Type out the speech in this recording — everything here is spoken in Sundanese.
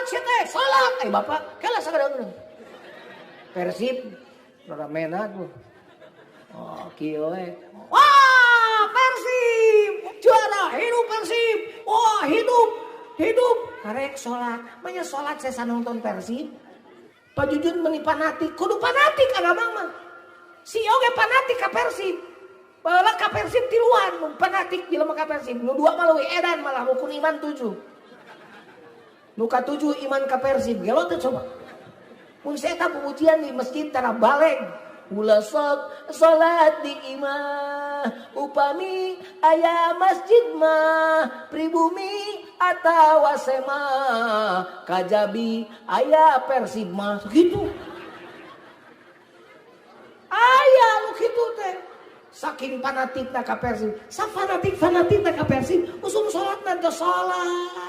sia teh, salat. Eh bapak, kela sagedeung. Persib ramena tuh. Oh, kieu we. Wah, Persib! Juara, hidup Persib. Wah, hidup, hidup. Karek salat, manya salat saya nonton Persib. Pak Jujun meni fanatik, kudu fanatik agama mah. Si oge fanatik ka Persib. Baheula ka Persib tiluan, nu fanatik jelema ka Persib. Nu dua mah leuwih edan malah rukun iman 7. Nu katujuh iman ka Persib, gelo teh coba. Mun saya eta pujian di masjid tara baleg. Ulah sok salat di imah upami aya masjid mah pribumi atawa sema kajabi aya Persib mah gitu. Aya lu kitu teh. Saking fanatikna ka Persib, sa fanatik-fanatikna ka Persib, usum salatna teu salat.